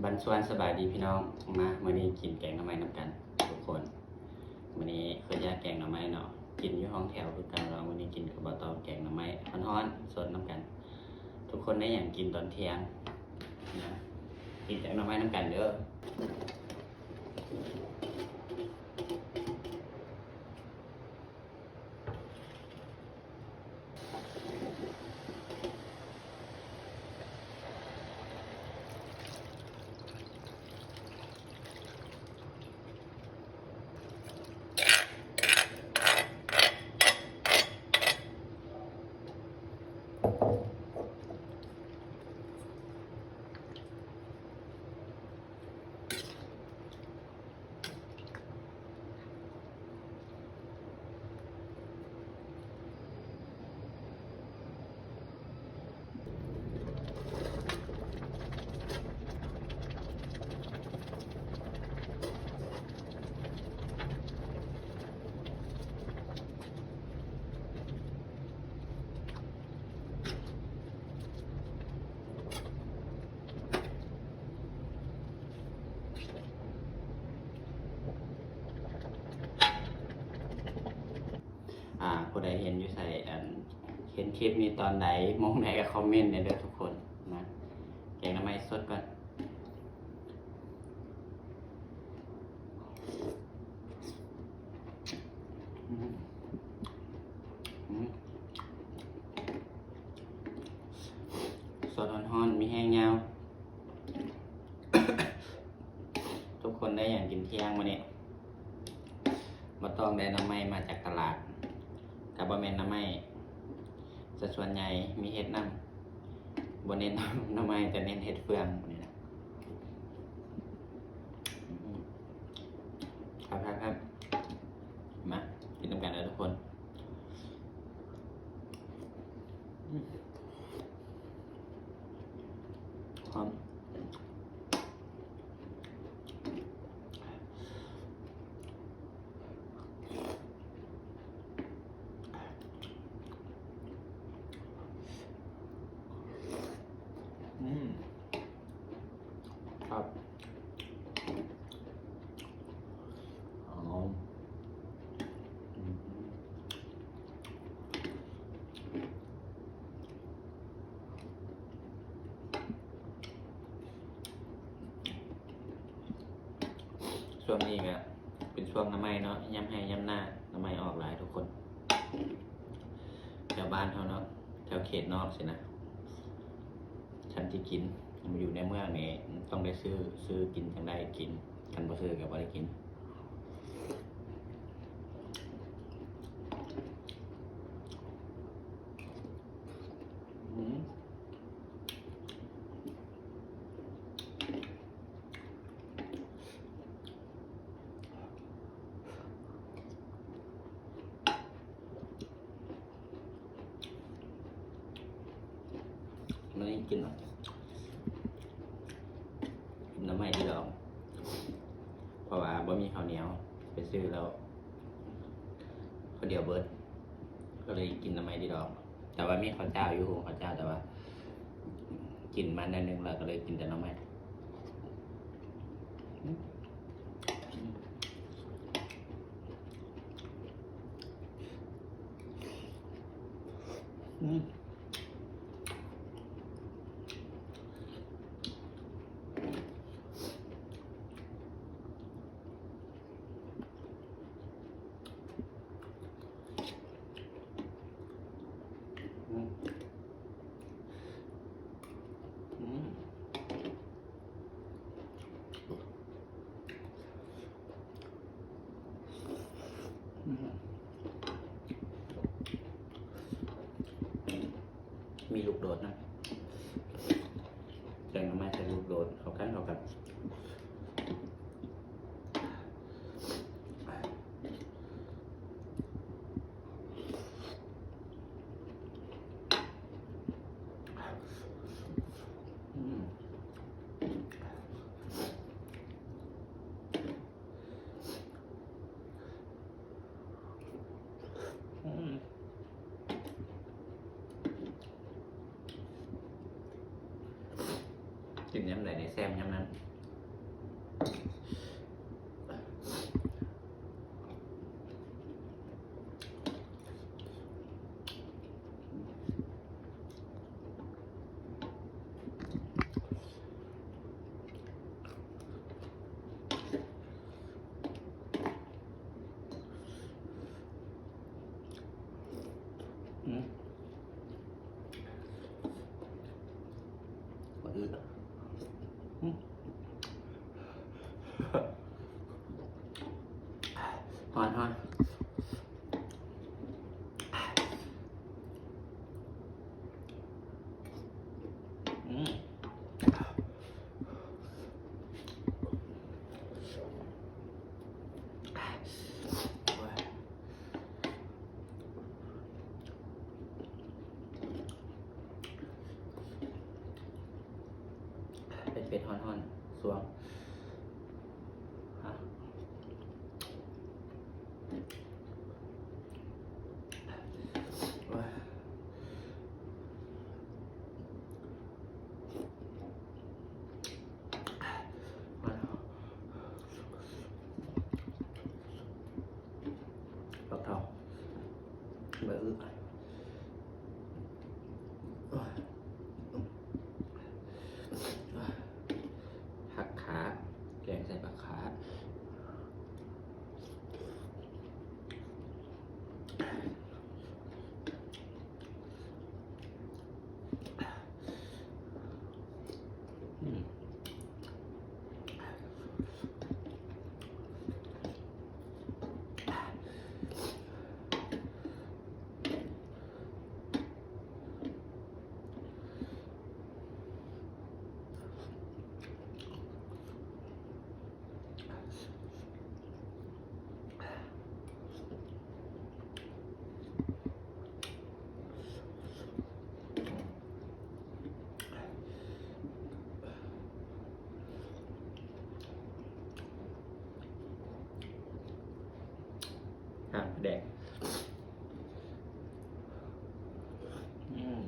ວັນຊວນສະບາຍດີພີ່ນ້ອງ ມາ ມື້ນີ້ກິນແກງໜໍ່ໄມ້ນຳກັນທຸກຄົນ. ມື້ນີ້ເຄີຍຢາກແກງໜໍ່ໄມ້ເນາະ ກິນຢູ່ຫ້ອງແຖວຄືເກົ່າເນາະ. ມື້ນີ້ກິນກັບບໍ່ຕ້ອງ ແກງໜໍ່ໄມ້ຮ້ອນໆ ສົດນຳກັນ. ທຸກຄົນໄດ້ຫຍັງກິນຕອນທ່ຽງນະ? ກິນແກງໜໍ່ໄມ້ນຳກັນເດີ້. ອ່າ ຜູ້ໃດເຫັນຢູ່ໃສ ອັນ ເຫັນຄລິບນີ້ຕອນໃດ ໂມງໃດ ກໍຄອມເມັນແດ່ເດີ້ທຸກຄົນນະ. ແກງໜໍ່ໄມ້ສົດກ່ອນ. ອືມ ອືມ ສົດຮ້ອນໆ ມີແຮງຍາວ. ທຸກຄົນໄດ້ຫຍັງກິນທ່ຽງມື້ນີ້? ບໍ່ຕ້ອງໄດ້ໜໍ່ໄມ້ມາຈາກຕະຫຼາດ ກໍບໍ່ແມ່ນໜໍ່ໄມ້ ແຕ່ສ່ວນໃຫຍ່ມີເຫັດນຳ. ບໍ່ເນັ້ນໜໍ່ໄມ້ ແຕ່ເນັ້ນເຫັດເຟືອງມື້ນີ້ນະ. ອືມ ຄັກໆໆ ມາກິນນຳກັນເດີ້ທຸກຄົນ. ອືມ ຫອມ. ອືມ ຄັກ. ອໍ ອືມ ຊ່ວງນີ້ກະເປັນຊ່ວງໜໍ່ໄມ້ເນາະ ຍາມໄຮ່ຍາມນາ ໜໍ່ໄມ້ອອກຫຼາຍທຸກຄົນ ແຖວບ້ານເຮົາເນາະ ແຖວເຂດນອກຊີ້ນະ. ຄັນຊິກິນ ມາຢູ່ໃນເມືອງນີ້ຕ້ອງໄດ້ຊື້ ຊື້ກິນຈັ່ງໄດ້ກິນ ຄັນບໍ່ຊື້ກໍບໍ່ໄດ້ກິນ. ອືມ ມື້ນີ້ກິນ ກິນໜໍ່ໄມ້ດີດອງ ເພາະວ່າບໍ່ມີເຂົ້າໜຽວ ໄປຊື້ແລ້ວ ເຂົ້າໜຽວເບິດ ກໍເລີຍກິນໜໍ່ໄມ້ດີດອງ. ແຕ່ວ່າມີເຂົ້າຈ້າວຢູ່ ເຂົ້າຈ້າວ ແຕ່ວ່າກິນມາໜ້ອຍໜຶ່ງແລ້ວ ກໍເລີຍກິນແຕ່ໜໍ່ໄມ້. ອືມ ອືມ ອືມ ອືມ ມີລູກໂດດນຳ ແກງໜໍ່ໄມ້ໃສ່ລູກໂດດ ເຂົ້າກັນ ເຂົ້າກັນ. ອືມ ອືມ ກິນຍາມໃດນີ້ແຊບຍາມນັ້ນ. ສວງ ຮະ ໂອ້ຍ ບັກເທົ່າ ໃບອຶ ຜັກຂາ ແກງໃສ່ຜັກຂາ. ຫາງປາແດກ ອືມ.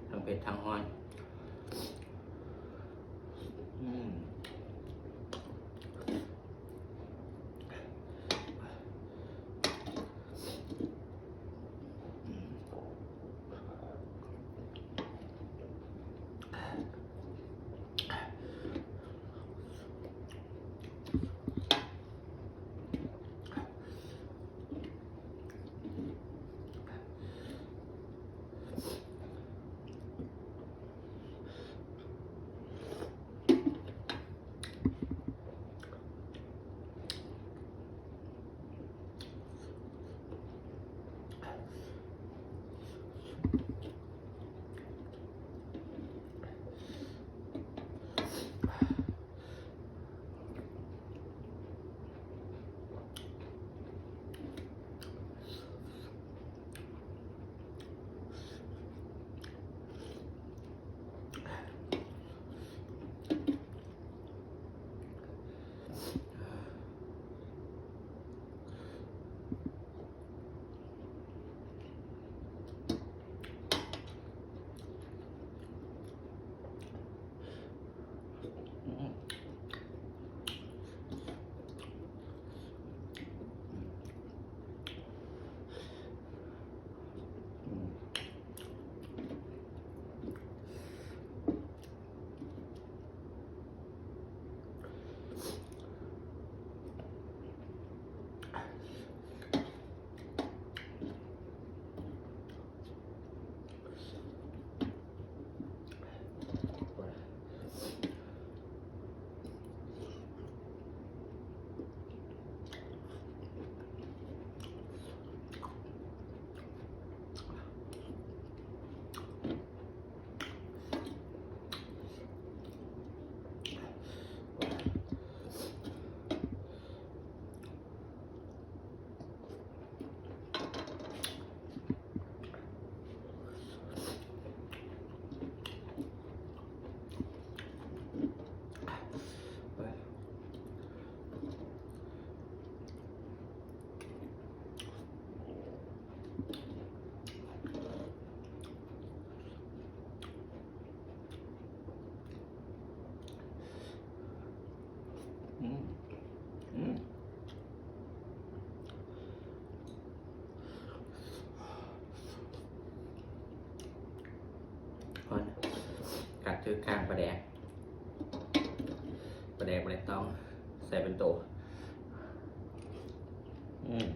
ທັງເຜັດທັງຮ້ອນ ອືມ. ກັດຖືກຂ້າງປາແດກ ປາແດກບໍ່ໄດ້ຕ້ອງ ໃສ່ເປັນໂຕ ອືມ. ອືມ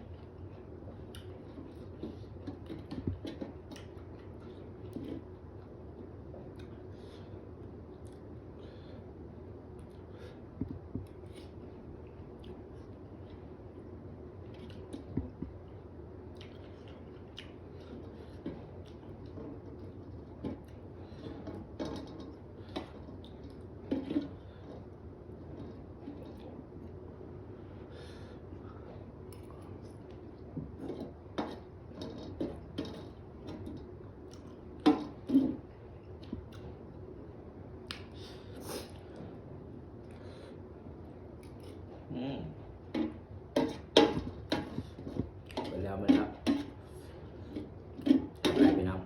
ເບິດແລ້ວ ເບິດແລ້ວ ໄປພີ່ນ້ອງ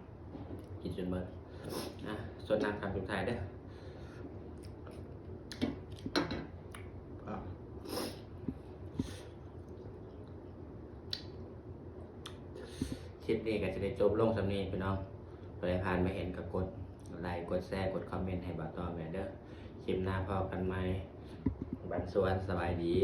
ກິນຈົນເບິດ ອ່ະ ຊົດນ້ຳຄຳສຸດທ້າຍເດີ້. ຄລິບນີ້ກໍຈະໄດ້ຈົບລົງສ່ຳນີ້ພີ່ນ້ອງ ຜູ້ໃດຜ່ານມາເຫັນກໍກົດໄລ ກົດແຊ ກົດຄອມເມັນໃຫ້ບ່າວຕ້ອມແດ່ເດີ້. ຄລິບໜ້າພໍ້ກັນໃໝ່ ບັນຊວນ ສະບາຍດີ.